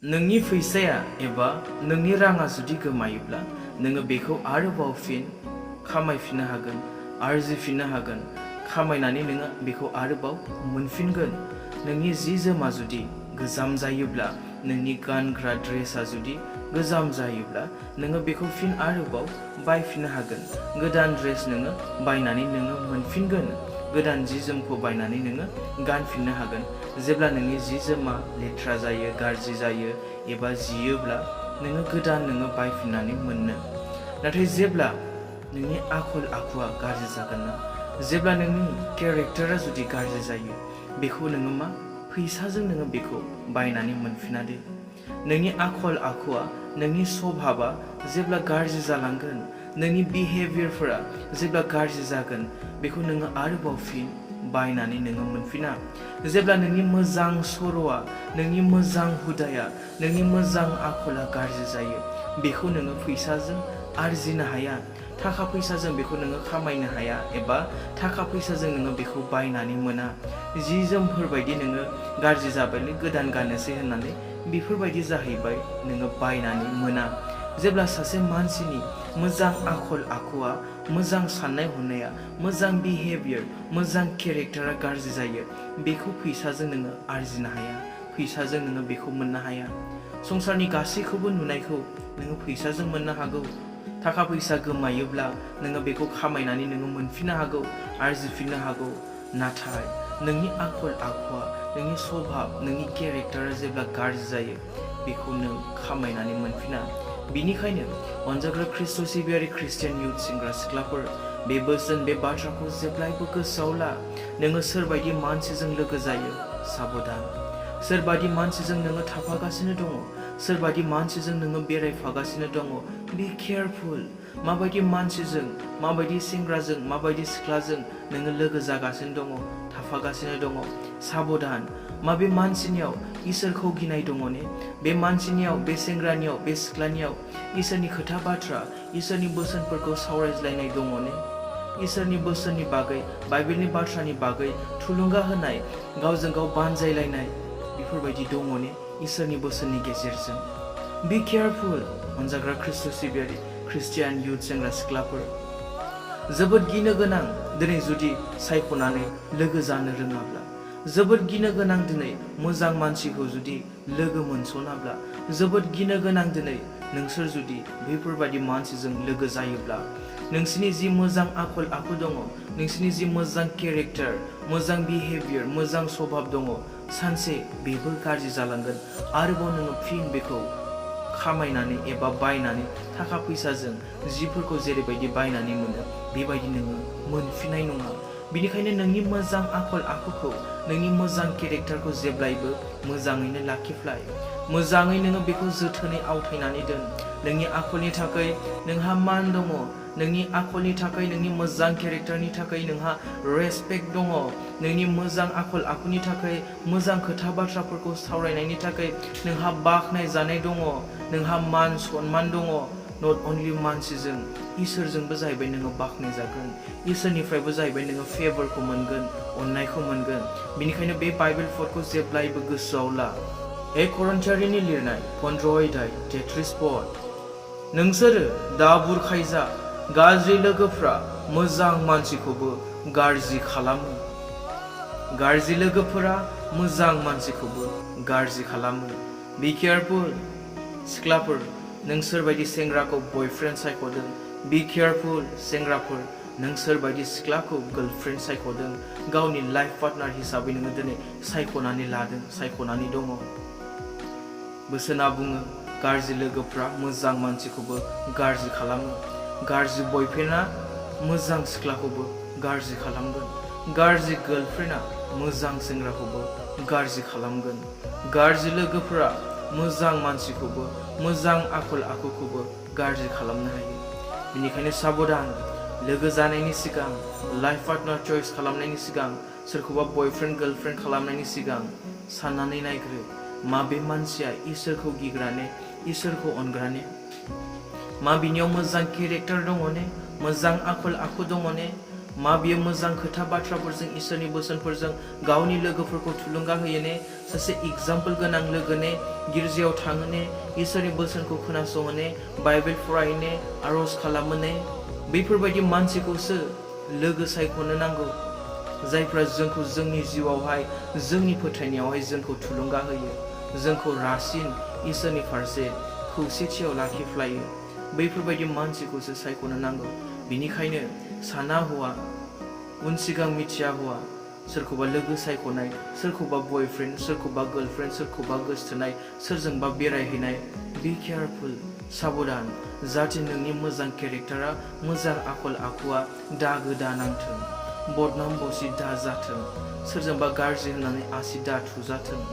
नोंनि फैसाया एबा नोंनि राङा जुदि गोमायोब्ला नोङो बेखौ आरोबाव फिन खामायफिननो हागोन, आरजिफिननो हागोन, खामायनानै नोङो बेखौ आरोबाव मोनफिनगोन। नोंनि जि जोमा जुदि गोजाम जायोब्ला, नोंनि गानग्रा ड्रेसा जुदि गोजाम जायोब्ला नोङो बेखौ फिन आरोबाव बायफिननो हागोन। गोदान ड्रेस नोङो बायनानै नोङो मोनफिनगोन। गोदान जि जोमखौ बायनानै नोङो गानफिननो हागोन। जेब्ला नोंनि जि जोमा लेथ्रा जायो, गाज्रि जायो एबा जियोब्ला नोङो गोदान नोङो बायफिननानै मोननो। नाथाय जेब्ला नोंनि आखल आखुआ गाज्रि जागोन ना, जेब्ला नोंनि केरेक्टारा जुदि गाज्रि जायो, बेखौ नोङो मा फैसाजों नोङो बेखौ बायनानै मोनफिना दे। नोंनि आखल आखुआ, नोंनि स्वभाबा जेब्ला गाज्रि जालांगोन, नोंनि बिहेभियारफोरा जेब्ला गाज्रि जागोन, बेखौ नोङो आरोबाव फिन बायनानै नोङो मोनफिना। जेब्ला नोंनि मोजां सर'आ, नोंनि मोजां हुदाया, नोंनि मोजां आखला गाज्रि जायो, बेखौ नोङो फैसाजों आरजिनो हाया। थाखा फैसाजों बेखौ नोङो खामायनो हाया एबा थाखा फैसाजों नोङो बेखौ बायनानै मोना। जि जोमफोरबायदि नोङो गाज्रि जाबायलै गोदान गाननोसै होननानै बेफोरबायदि जाहैबाय, नोङो बायनानै मोना। जेब्ला सासे मानसिनि मोजां आखल आखुआ, मोजां साननाय हनाया, मोजां बिहेभियार, मोजां केरेक्टारा गाज्रि जायो, बेखौ फैसाजों नोङो आरजिनो हाया, फैसाजों नोङो बेखौ मोननो हाया। संसारनि गासैखौबो नुनायखौ नोङो फैसाजों मोननो हागौ। थाखा फैसा गोमायोब्ला नोङो बेखौ खामायनानै नोङो मोनफिननो हागौ, आरजिफिननो हागौ। नाथाय नोंनि आखल आखुआ, नोंनि स्वभाब, नोंनि केरेक्टारा जेब्ला गाज्रि जायो, बेखौ नों खामायनानै मोनफिना। बिनिखायनो अनजाग्रा ख्रिस्ट' सिबियारि ख्रिस्टियान इउथ सेंग्रा सिख्लाफोर, बे बोसोन, बे बाथ्राखौ जेब्लायबो गोसोआव ला। नोङो सोरबायदि मानसिजों लोगो जायो, साबधान। सोरबायदि मानसिजों नोङो थाफागासिनो दङ, सोरबायदि मानसिजों नोङो बेरायफागासिनो दङ, बी केयारफुल। माबायदि मानसिजों, माबायदि सेंग्राजों, माबायदि सिख्लाजों नोङो लोगो जागासिनो दङ, थाफागासिनो दङ, साबधान। माबे मानसिनियाव इसोरखौ गिनाय दङ ने? बे मानसिनियाव, बे सेंग्रानियाव, बे सिख्लानियाव इसोरनि खोथा बाथ्रा, इसोरनि बोसोनफोरखौ सावरायज्लायनाय दङ ने? इसोरनि बोसोननि बागै, बाइबेलनि बाथ्रानि बागै थुलुंगा होनाय, गावजों गाव बानजायलायनाय बेफोरबायदि दङ ने इसोरनि बोसोननि गेजेरजों? बी केयारफुल अनजाग्रा ख्रिस्ट' सिबियारि ख्रिस्टियान इउथ सेंग्रा सिख्लाफोर। जोबोद गिनो गोनां दिनै जुदि सायख'नानै लोगो जानो रोङाब्ला, जोबोद गिनो गोनां दिनै मोजां मानसिखौ जुदि लोगो मोनस'नाब्ला, जोबोद गिनो गोनां दिनै नोंसोर जुदि बेफोरबायदि मानसिजों लोगो जायोब्ला, नोंसिनि जि मोजां आखल आखु दङ, नोंसिनि जि मोजां केरेक्टार, मोजां बिहेभियार, मोजां स्वभाब दङ, सानसे बेबो गाज्रि जालांगोन। आरोबाव नोङो फिन बेखौ खामायनानै एबा बायनानै थाखा फैसाजों जिफोरखौ जेरैबायदि बायनानै मोनो, बेबायदि नोङो मोनफिननाय नङा। बिनिखायनो नोंनि मोजां आखल आखुखौ, नोंनि मोजां केरेक्टारखौ जेब्लायबो मोजाङैनो लाखिफ्लाय। मोजाङै नोङो बेखौ जोथोनै आवथायनानै दोन। नोंनि आखलनि थाखाय नोंहा मान दङ, नोंनि आखलनि थाखाय, नोंनि मोजां केरेक्टारनि थाखाय नोंहा रेसपेक्ट दङ, नोंनि मोजां आखल आखुनि थाखाय, मोजां खोथा बाथ्राफोरखौ सावरायनायनि थाखाय नोंहा बाख्नाय जानाय दङ, नोंहा मान सनमान दङ। नट अनलि मानसिजों, इसोरजोंबो जाहैबाय नोङो बाख्नाय जागोन, इसोरनिफ्रायबो जाहैबाय नोङो फेभरखौ मोनगोन, अननायखौ मोनगोन। बिनिखायनो बे बाइबेल फटखौ जेब्लायबो गोसोआव ला। करिन्थियारिनि लिरनाय 15:33 पद। नोंसोरो दा बुरखायजा, गाज्रि लोगोफ्रा मोजां मानसिखौबो गाज्रि खालामो। गाज्रि लोगोफोरा मोजां मानसिखौबो गाज्रि खालामो। बी केयारफुल सिख्लाफोर, नों सोरबायदि सेंग्राखौ बयफ्रेन्ड सायख'दों, बी केयारफुल सेंग्राफोर, नों सोरबायदि सिख्लाखौ गार्लफ्रेन्ड सायख'दों, गावनि लाइफ पार्टनार हिसाबै नोङो दिनै सायख'नानै लादों, सायख'नानै दङ। बोसोना बुङो, गाज्रि लोगोफ्रा मोजां मानसिखौबो गाज्रि खालामो। गाज्रि बयफ्रेन्डआ मोजां सिख्लाखौबो गाज्रि खालामगोन। गाज्रि गार्लफ्रेन्डआ मोजां सेंग्राखौबो गाज्रि खालामगोन। गाज्रि लोगोफोरा मोजां मानसिखौबो, मोजां आखल आखुखौबो गाज्रि खालामनो हायो। बेनिखायनो साबधान। लोगो जानायनि सिगां, लाइफ पार्टनार चयस खालामनायनि सिगां, सोरखौबा बयफ्रेन्ड गार्लफ्रेन्ड खालामनायनि सिगां साननानै नायग्रो, माबे मानसिया इसोरखौ गिग्रा ने, इसोरखौ अनग्रा ने? मा बिनियाव मोजां केरेक्टार दङ ने, मोजां आखल आखु दङ ने, माबेयो मोजां खोथा बाथ्राफोरजों इसोरनि बोसोनफोरजों गावनि लोगोफोरखौ थुलुंगा होयो ने सासे एग्जाम्पल गोनां लोगो ने गिर्जायाव थाङो ने इसोरनि बोसोनखौ खोनासङो ने बाइबेल फरायो ने आरज खालामो ने बेफोरबायदि मानसिखौसो लोगो सायख'नो नांगौ जायफ्रा जोंखौ जोंनि जिउआवहाय जोंनि फोथायनायावहाय जोंखौ थुलुंगा होयो जोंखौ रासिन इसोरनि फारसे खौसेथियाव लाखिफ्लायो बैफोरबायदि मानसिखौसो सायख'नो नांगौ बिनिखायनो साना हौवा उन सिगां मिथिया हौवा सोरखौबा लोगो सायख'नाय सोरखौबा बयफ्रेन्ड सोरखौबा गार्लफ्रेन्ड सोरखौबा गोसथोनाय सोरजोंबा बेरायहैनाय बी केयारफुल साबधान जाहाथे नोंनि मोजां केरेक्टारा मोजां आखल आखुआ दागो दा नांथों बदनाम बसि दा जाथों सोरजोंबा गाज्रि होननानै आसि दा थुजाथों।